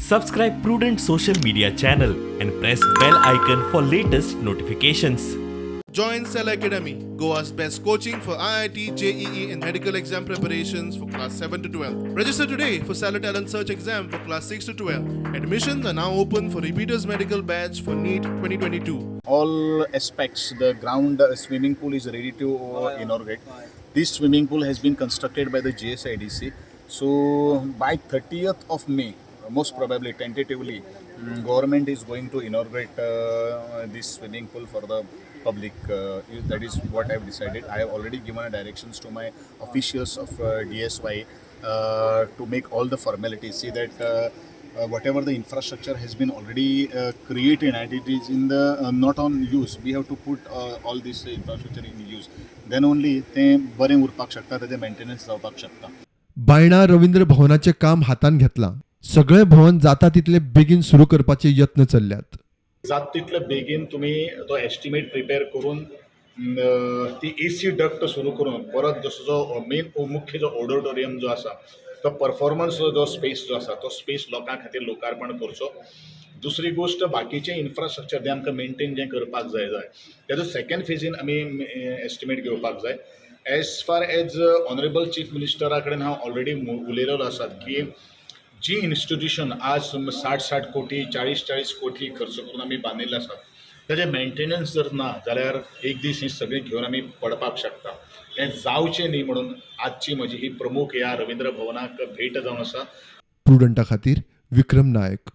Subscribe Prudent social media channel and press bell icon for latest notifications. Join Cell Academy, Goa's best coaching for IIT, JEE, and medical exam preparations for class 7 to 12. Register today for Salar Talent Search exam for class 6 to 12. Admissions are now open for repeaters medical batch for NEET 2022. All aspects, the ground, swimming pool is ready to inaugurate. This swimming pool has been constructed by the GSIDC. So by 30th of May, most probably tentatively, government is going to inaugurate this swimming pool for the public. That is what I have decided. I have already given directions to my officials of DSY to make all the formalities. See that whatever the infrastructure has been already created and it is in the not on use, we have to put all this infrastructure in use, then only तें बरें उरपाक शकता, तेजें maintenance जावपाक शकता. बायणा रवींद्र भवनाचें काम हातांत घेतलां. सगळें भवन जाता तितले बेगीन सुरू करपाचे यत्न चल्ल्यात. जात तितले बेगीन तुमी तो एस्टिमेट प्रिपेर करून ती ए सी डक्ट सुरू करून परत जसो जो मेन मुख्य जो ऑडिटोरियम जो आसा, तो परफॉर्मन्स जो स्पेस जो आसा, तो स्पेस लोकां खातीर लोकार्पण करचो. दुसरी गोश्ट, बाकीचें इन्फ्रास्ट्रक्चर जें आमकां मेंटेन जें करपाक जाय जाय, तेजो सेकंड फेजीन आमी एस्टिमेट घेवपाक जाय. As far as honourable chief मिनिस्टरा कडेन हांव ऑलरेडी उलयलेलो आसा की जी इन्स्टिट्यूशन आज 60-60 कोटी, 40-40 कोटी खर्च करून आमी बांदिल्ले आसात, ताजें मेंटेनन्स जर ना जाल्यार एक दीस ही सगळीं घेवन आमी पडपाक शकता. हें जावचें न्ही म्हणून आजची म्हजी ही प्रमुख ह्या रवींद्र भवनाक भेट जावन आसा. प्रुडंटा खातीर विक्रम नायक.